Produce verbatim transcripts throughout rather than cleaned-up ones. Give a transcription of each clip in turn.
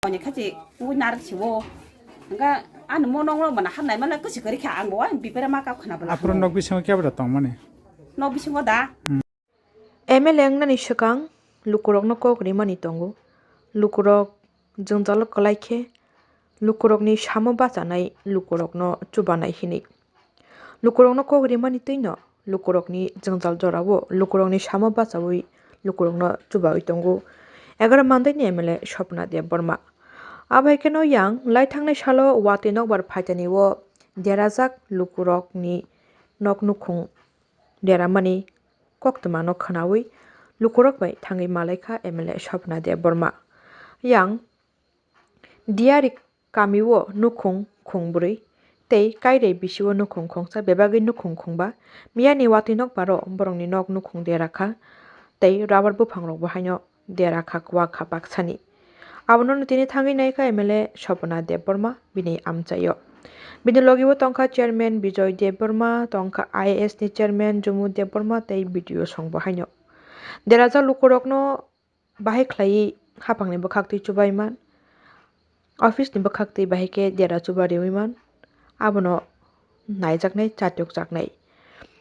Oni khachi ui nar siwo. Hingga ani mo nong rok mana hapnai mana kwsi kwrwi kha ang bo bipere ma kap khna bwla. Aphuru nok bisingo kebra tongmani? Nok bisingo da? M L A wngnani swkang lukurokno kok rimani tongo. Lukurok jwngjalo kwlai khe lukurokni samo bachanai lukurokno chubanai hinwi. Lukurokno kok rimani twino lukurokni jwngjal jorao lukurokni samo bachaui lukurokno chubaui tongo egaroh mandaini M L A Swapna Debbarma. Abo hai kheno yang lai thangnai salo watwi nokbar phaitani o derajak lukurokni nok nukhung deramani koktwmano khwnaui lukurok bai thangwi malaikha M L A Swapna Debbarma. Yang Diari kamio nukhung khungbrwi tei Kairei bisio nukhung khungsa, bebagwi nukhung khungba. Miyani watwi nokbaro borokni nok nukhung dera kha tei rubber buphangrokbo haino dera kha, kwak kha baksani. Abono tini thangwi naikha M L A Swapna Debbarma bini amchaio. Bini logibo tongkha Chairman Bijoy Debbarma, tongkha I A S ni Chairman Jumu Debbarma tei B D O songbo haino. Derajak lukurokno bahai khlaiwi haphangni bwkhaktwi chubaiman, office ni bwkhaktwi bahai khe dera chuba riwiman, abono naijaknai, chatyokjaknai.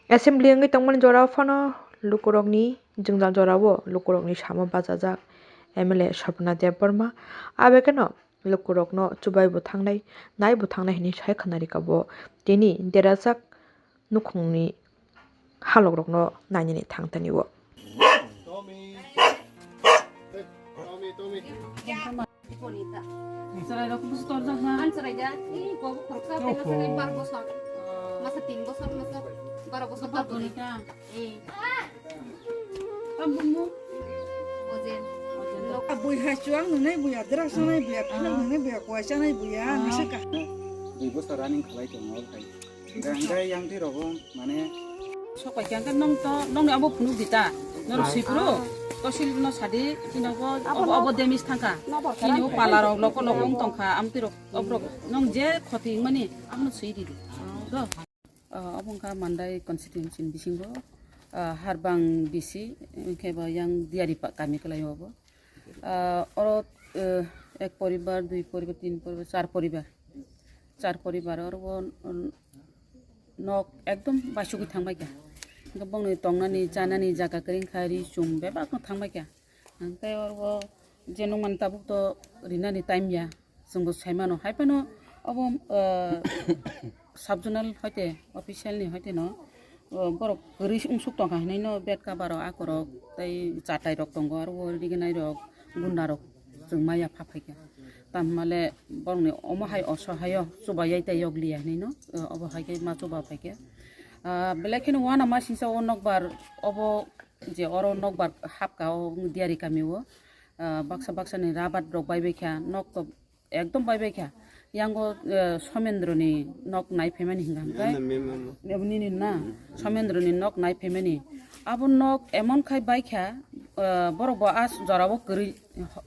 Assembly wngwi tongmani jorao phano lukurokni jwngjal jorao lukurokni samo bachajak M L A Swapna Debbarma. Abo kheno lukurokno chubai bo thangnai, nai bo thangnai hinwi sai khwnarikha bo tini derajak nukhungni halokrokno nainani thangtani o. Chwrairok busu torjak na. Ang chwraida, i bo khoroksa tei masa bar bosor. Masa tin bosor, masa baro bosor. Bonita. Eh. Tam bumu. Ojen. Ojen. Bui hai chuang nungnai buya, drak sanai buya, philak nungnai buya, kuai sanai buya, nisa ka. Dui bosor running khalai tongo, obo hai. Hingke yang twi rogo mane. Sok pai khe nong to, nong ni abo phunuk di ta. Norok sui phuru, tosil no sadi, chini obo, obo, obo demis thangkha. Chini o pala rok loko loko wng tongkha, amtwi rok, oborok nong je khoti wngmani, abono sui di di. Do. Ah, obo wngkha Mandai constituency ni bisingo, ah, Harbang B C, hingke bo yang Diari pa-, kami kwlai o obo. Ah, oro, eh, ek poribar, dui poribar, tin poribar, char poribar. Char poribar oro o, mm, nok ekdom baisugwi thangbaikha. Hingke bongni tongnani, chanani jaga kwrwi wngkha, ri chum bebakno thangbaikha. Hingke oro o je nungmani tabuk to rinani time ya. Chwngbo saimano, hai phano obo, ah, sub-zonal hoite, official ni hoite no, ah, borok kwrwi wngsuk tongkha hinwi no bed cover rok, akorok tei chatai rok tongo, aro o riginai rok, gunda rok chwng maya pha phaikha. Tamhimale borokni omo hai osohaio chubaiyai tei yokliya hinwi no, ah, obo hai khe ma chuba phaikha. Ah, belai kheno uanama singsa o nokbar obo je oro nokbar hapka o Diari kami o, ah, baksa baksa ni rabat rok baibaikha, nok to ekdom baibaikha. Yango, eh, Somendroni nok nai phaimani hingka hingke. Nini na? Somendroni nok nai phaimani. Abo nok emon khai baikha, eh, borok bo a jorao kwrwi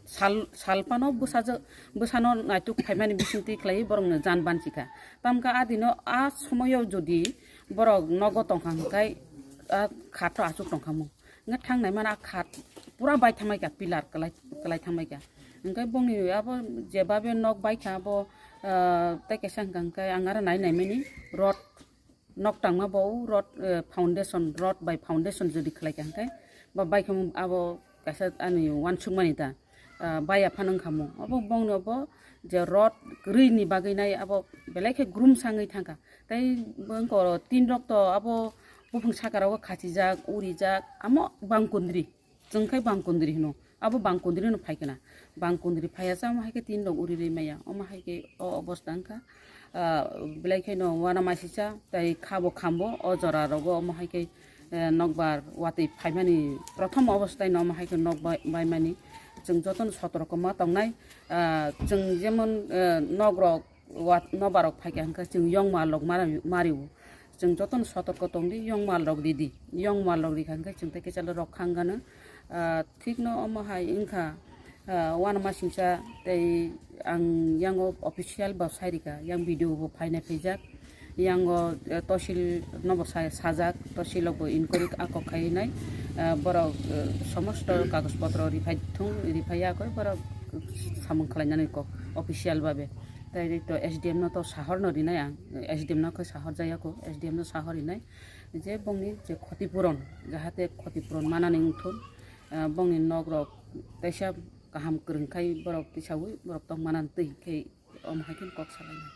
sal, sal phano bwsajwk, bwsano naituk phaimani bisingtwi khlaiwi borokno jan banchikha. Tamkha a dino a somoyo jodi borok nogo tongkha hingke a khato achuk tongkha mung. Hingke thang naimani a khat pura bai thangbaikha, pillar kwlai, kwlai thangbaikha. Hingke bongni abo jebabe nok baikha abo, ah, tei kaisa hingka hingke ang aro nai naimani rod nok tangma bo rod, eh, foundation, rod bai foundation jodi khlaikha hingke ba baikha abo kaisa ani uansukmani ta, ah, baiya phano wngkha mo. Abo bongni abo je rod kwrwi ni bagwi nai abo belai khe grum sangwi thangkha. Tei bongkoro tin rok to abo buphang saka rogo khachijak, urijak, amo bangkundri. Chwng khai bangkundri hino. Abo bangkundri no phai kana. Bangkundri phaiya cha, omo hai khe tin rok uri ri maya. Omo hai khe o obostha wngkha. Ah, belai kheno uana masisa, tei khabo khambo, o jora rogo omo hai khe, eh, nokbar watwi phaimani prothom obosthai no omo hai khe nok bai-, baimani. Chwng jotono sotorko ma tongnai. Ah, chwng jemon, eh, nok rok, wat nobar rok phaikha hwnkhe chwng yong mal rok mari-, mario. Chwng jotono sotorko tongdi, yong mal rok ridi. Yong mal rok rikha hwnkhe chwng tei kisa rok khangano. Ah, thikno omo hai wngkha, ah, uanama singsa tei ang yango official bo sai rikha, yang video bo phainai phaijak. Yango, eh, tosil nobo sa-, sajak, tosil rok bo inquiry a kok khai nai. Ah, borok, eh, somosto kagoj potro riphai thung, riphai ya koi borok samung khlainani kok official babe. Tai to S D M no to sahor no rinai ang, S D M no khe sahor jaya ko, S D M no sahor rinai je bongni je khoti puron, jahate khoti puron manani wngthun, ah, bongni nok rok teisa kaham kwrwng khai borok tisaui borok tong manan twi khai omo hai khe kok salainai.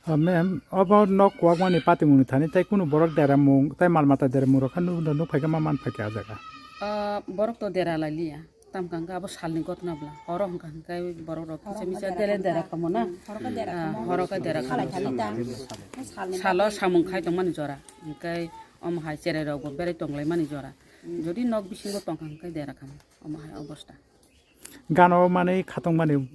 Ah, ma'am, obo nok kwbangmani patimungni thani tei kunu borok deramung tei mal mata deramung rok kha nuk, nuk phai khe ma man phai khe ah jaga? Ah, borok to dera lai liya. Tam kang khe abo salni gotna bla. Horo hwnkha hwnkhe borok rok kisa misa dele dera kamo na. Horo khe dera kamo. Horo khe dera kamo. Salai thani ta. Salni salo bagwi samung khai tongmani jora. Hwnkhe omo hai cherai rok bo berai tonglaimani jora. Jodi nok bisingo tongkha hwnkhe dera kamo. Omo hai obosta. Gana o manwi khatungmani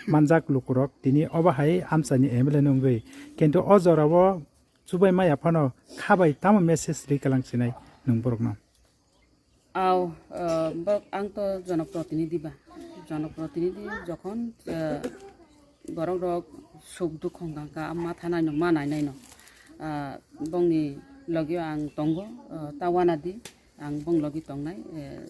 manjak lukurok tini obo hai amchaini M L A ni wngwi, kintu o jorao chubai maya phano kha bai tamo message ri kwlang sinai nwng borokno? Aw, eh, borok, ang to jonoprotinidhi ba, jonoprotinidhi jokhon, eh, borok rok suk dukh hwnkha kha, ma thanai no, ma nainai no, ah, bongni logio ang tongo, eh, ta wana di. Ang bong logi tongnai, eh,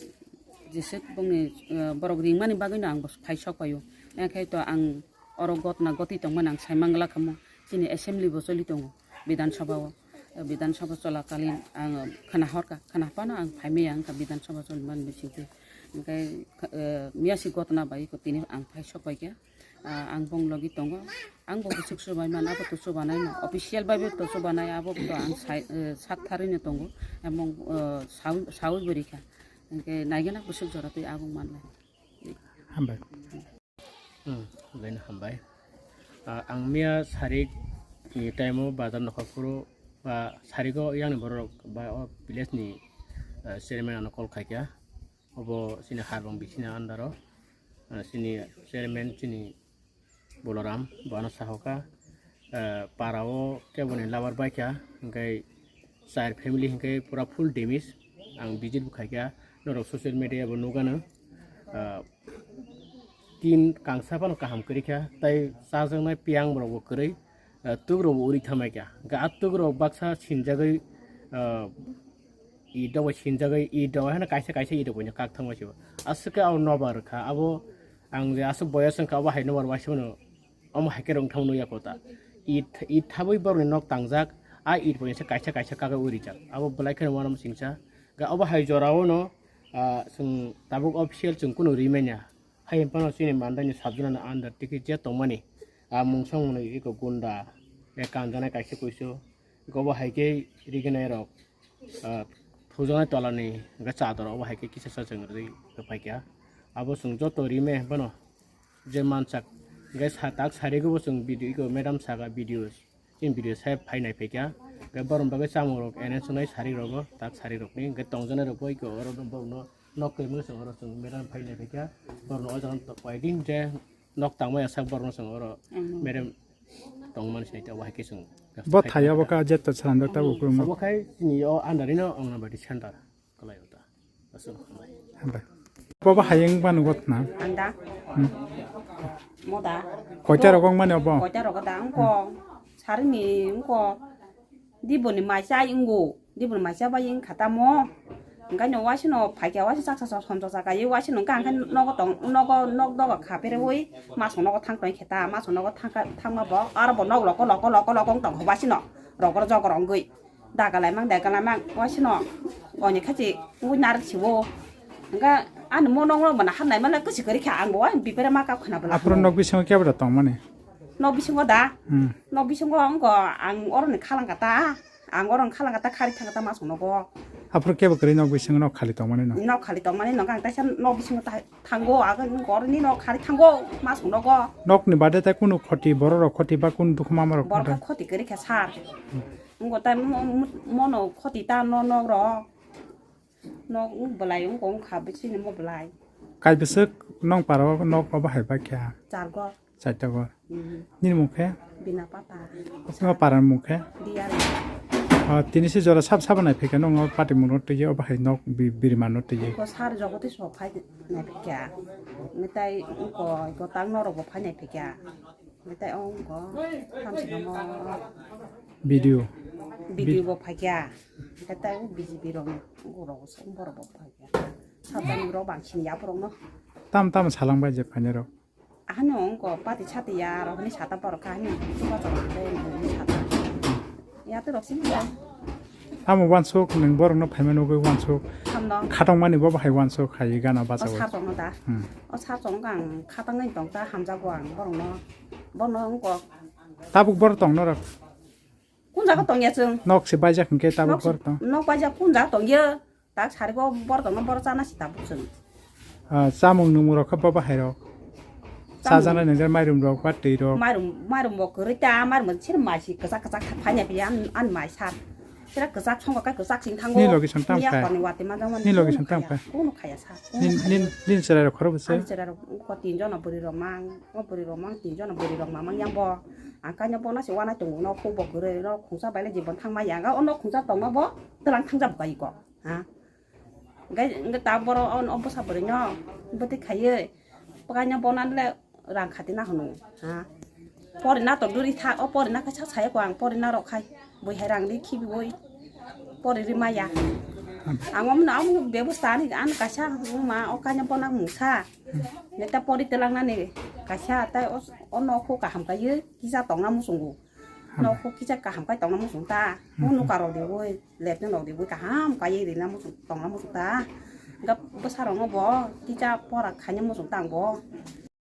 jeswk bongni, eh, borok ringmani bagwino ang bo phai sok paio. Enkhai to ang oro gotna gotwi tongmani ang sai mangla kamo. Chini assembly bo choli tongo, Bidhan Sabha o. Eh, Bidhan Sabha cholakalin ang khna horka, khna phano ang phai maya wngkha Bidhan Sabha choli mani bisingtwi. Enkhai, eh, miyasi gotna bai ko tini ang phai sok paikha. Ah, ang bong logi tongo. Ang bo bwswk chubai man, abo to chubanai no. Official bai bo to chubanai, abo to ang sai, eh, sak tharwi no tongo. Emong, eh, sawi, sawi bo rikha. Hwnkhe naigena bwswk jora twi abo manlai. Hambai. Hmm, hambai no hambai. Ah, ang miya sarik ni time o bazar nokha phuru ba sarigo yang ni borok ba o village ni, eh, chairman ano call khaikha. Obo chini Harbong bisini under o, ah, chini chairman chini Bolaram, bo ano sahoka, ah, para o kebo ni labar baikha, hingke char family hingke pura full damage. Ang visit bo khaikha, norok social media bo nugano, ah, tin kangsa phano kaham kwrwikha, tei chajaknai piyang rok bo kwrwi, ah, tuk rok bo uri thangmaikha, hingke ah tuk rok baksa sinjagwi, ah, Id rok bai sinjagwi, id rok haino kaisa kaisa id rok bai no kak thangma se. Aswk khe abo nobar kha. Abo ang je aswk boyos wngkha, abo hai nobar waisa mano. Omo hai khe rwng thangma nukya kota. Id, id thabwi borokni nok tangjak, a id bai se kaisa kaisa kagwi rijak. Abo belai kheno uanama singsa. Ga obo hai jorao no, ah, chwng tabuk official chwng kunu rimanya. Hai phano chini mandaini sabjana under tiki je tongmani. A mungsong mwnwi iko gunda, e kanjanai kaisa kuisu. Iko bo hai khe riginai rok. Ah, thujaknai tolani hwnkhe chador obo hai khe kisa sa chwng rwgwi rwphaikha. Abo chwng joto rime bono je mansak hwnkhe sa-, tak sarigwibo chwng video iko madam saka video, chini video sai phai naiphaikha. Hwnkhe borokni bagwi chamung rok arrange wngnai sarik rogo, tak sarik rokni hwnkhe tongjaknai rokbo iko oro borokno nok kwrwimano chwng oro chwng madam phai naiphaikha. Borokno o jaga koiding je nok tangmani sak borokno chwng oro madam tongmani sinai tongo, bahai khe chwng. Bo thai obo ka jet to salam da tabuk kwrwngma. Obo khai chini o under ino Anganwadi center kwlai o ta. Aswk hambai. Hambai. Bo bo hayung ba nugo tna. Anda. Hmm. Moda. Koita rok wng mani obo? Koita rok da wngko. Sarini wngko. Diboni mai chai wngko. Diboni mai chai bai wngkha tamo. Hwnkhe no waisano phaikha, waisa chaksa chok sonjo chakha ye waisano hwnkha hwnkhe nogo tong, nogo nok dogo kha pherewi masong nogo thang tong khe ta, masong nogo thangkha, thangma bo aro bo nok loko loko loko loko wng tong kha waisano rogor jogor wngwi daga laimang daga laimang waisano oni khachi wngwi narik siwo hwnkhe ani mo nok no bana hamnai male kwchwi kwrwi kha ang bo wa bipere ma kap khna bwla. Aphuru nok bisingo kebra tongmani? Nok bisingo da? Hmm. Nok bisingo wngkha ang oroni khalangkha ta. Ang oro wngkha langkha ta khari thangkha ta masong nogo. Aphuru kebo kwrwi nok bisingo nok khali tongmani no? Nok khali tongmani no ang taisa nok bisingo ta thango, ang oro ni nok khari thango masong nogo. Nokni bade ta kunu khoti, borok rok khoti ba kunu dukhu mama rok? Borok khoti kwrwi kha sar. Ngo ta mo-, mo-, mono khoti ta no nok rok. Nok belai wngkha bwsini mo belai. Kaibwswk nong paro nok obo hai bakya? Chargor. Chaitagor. Mhm. Nini mung khe? Bina Pata. Obo paran mung khe? Diyal. Ah, tini se jora sab sabo nai phikha nong o pati mung no twi obo hai nok bi-, birma no twi. Ko sar jogo tei sok phai nai phikha. Mitai ko gotang norok bo phai nai phikha. Mitai ong ko thamsi kamo. Video. Video bo phai kha. Mitai B J P rok ni borok bo phai kha. Sabani rok bangsin ya borok no. Tam tam salang bai je phainai rok. Ahani ongko pati sati ya, rohini sata borok kha, hani chuba chorok de, ni sata. Ya to roksi mo. Amo wansuk, nwng borokno phaima nugwi wansuk. Hamno. Khatongmani bo bahai wansuk, hai gana O bachawi. Sar chongno da. Hmm. O sar chong ang khatangwi tong ta, hamjago ang borokno. Bono ongko. Tabuk borok tong norok. Kun jaga tong ya chwng? Nok se baijak hwnkhe tabuk Nok se, borok tong. Nok baijak kun jaga tong ya? Tak sari go borok tongno borok chana si tabuk chwng. Ah, chamung nwngmung rok khe bo bahai rok. Chamung. Chajaknai nwngjak mairum rok ba twi rok. Mairum, mairum bo kwrwi ta, mairum bo sir mai si kwchak kwchak phaina phi an, an mai sar. Sira kwchak songkha khe kwchak sing thango. Ni logi song tam Miya kha? Korni wati manjak mani Ni logi kuno song tam khaya, kha? Kuno khaya sa. Nin, nin, nin cherai rok khoro bwse? Ani cherai rok ko tin jona bwrwi rok mang, o bwrwi rok mang tin jona bwrwi rok mamang yang bo. Ang kaino bo na se wana tongo no khubo kwrwi no khungsa baile jibon thangma yang. O no khungsa tongma bo tlang thangja bukai ko. Ha? Hingke, hingke ta borok o, o bwsa bwrwino bwtwi khaiwi, pwkaino bonan le rang khati na hwnwi, ha. Porina to duri tha, o porina khe sak saya ko ang porina rok khai, bui hai rang ri khibiui, pori ri maya. Ang omo, omo bebosta ani, ani kaisa wngma, o kaino bona mungsa. Neta pori twlangnani kaisa, tai o, o nokho kaham kaiwi kisa tongna muchungo. Nok kho kisa kaham khai tongna muchung ta. Mo nuka rok de boi, left ni rok de boi kaham kai rina muchung tongna muchung ta. Gap bwsa rok no bo kisa pora khaina muchung ta ang bo.